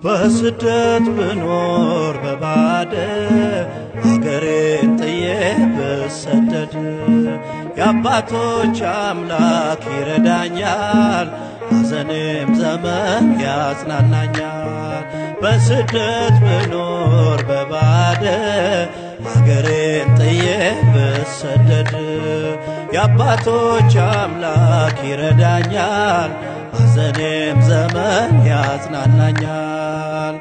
በስደት ብኖር በባዕድ አገሬን ጥዬ ብሰደድ የአባቶች አምላክ ይረዳኛል፣ ሐዘኔም ዘመን ያጽናናኛል። በስደት ብኖር በባዕድ አገሬን ጥዬ ብሰደድ የአባቶች አምላክ ይረዳኛል፣ ሐዘኔም ዘመን ያጽናናኛል።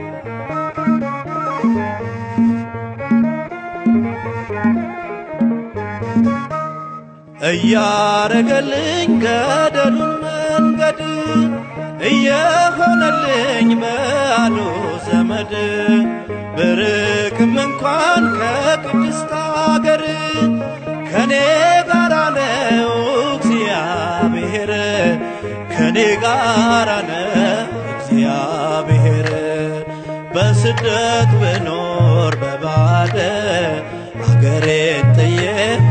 እያረገልኝ ገደሉን መንገድ እየሆነልኝ በዓሉ ዘመድ ብርቅም እንኳን ከቅድስት አገር ከኔ ጋራ ነው እግዚአብሔር፣ ከኔ ጋራ ነው እግዚአብሔር። በስደት ብኖር በባዕድ አገሬን ጥዬ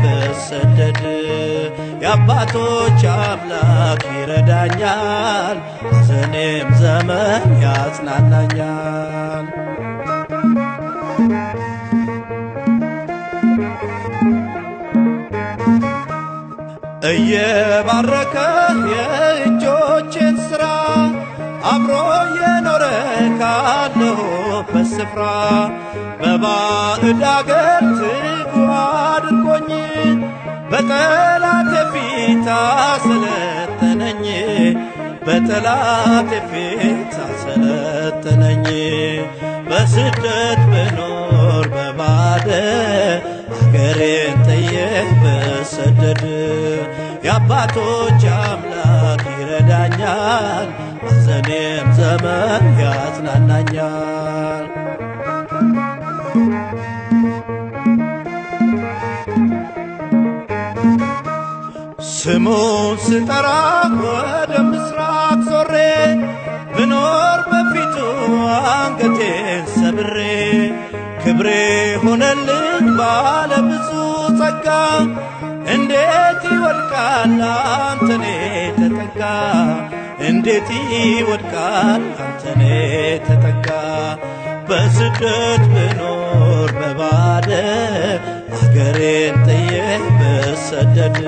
ብሰደድ የአባቶች አምላክ ይረዳኛል፣ ሐዘኔም ዘመን ያጽናናኛል። እየባረከ የእጆቼን ሥራ አብሮ የኖረ ካለሁበት ስፍራ በባዕድ አገር ትጉ አድርጎኝ በጠላቴ ፊት አሰለጠነኝ፣ በጠላቴ ፊት አሰለጠነኝ። በስደት ብኖር በባዕድ አገሬን ጥዬ ብሰደድ የአባቶች አምላክ ይረዳኛል፣ ሐዘኔም ዘመን ያጽናናኛል። ስሙን ስጠራ ወደ ምስራቅ ዞሬ ብኖር በፊቱ አንገቴን ሰብሬ ክብሬ ሆነልኝ ባለ ብዙ ጸጋ እንዴት ይወድቃል አንተኔ ተጠጋ፣ እንዴት ይወድቃል አንተኔ ተጠጋ። በስደት ብኖር በባዕድ አገሬን ጥዬ ብሰደድ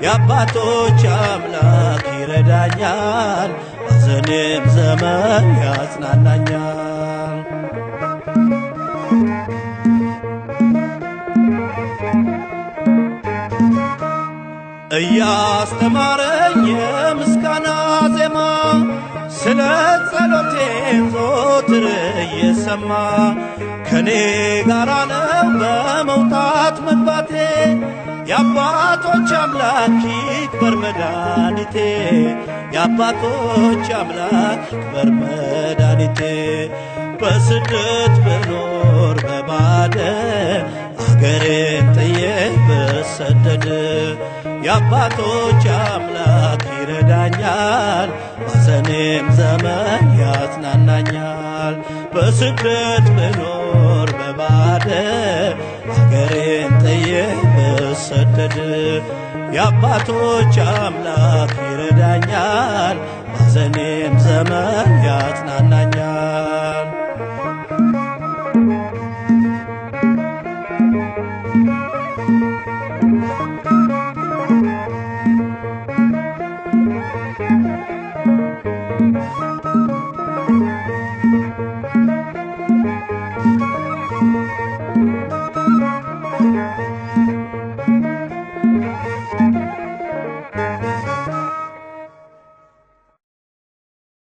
የአባቶች አምላክ ይረዳኛል፣ ሐዘኔም ዘመን ያጽናናኛል። እያስተማረኝ የምስጋና ዜማ ስለ ጸሎቴን ዞትር እየሰማ ከኔ ጋራ ነው በመውጣት መግባቴ የአባቶች አምላክ ይክበር መድኃኒቴ፣ የአባቶች አምላክ ይክበር መድኃኒቴ። በስደት ብኖር በባዕድ አገሬን ጥዬ ብሰደድ የአባቶች አምላክ ይረዳኛል፣ ሐዘኔም ዘመን ያጽናናኛል። በስደት ብኖር በባዕድ አገሬን ጥዬ ብሰደድ የአባቶች አምላክ ይረዳኛል፣ ሐዘኔም ዘመን ያጽናናኛል።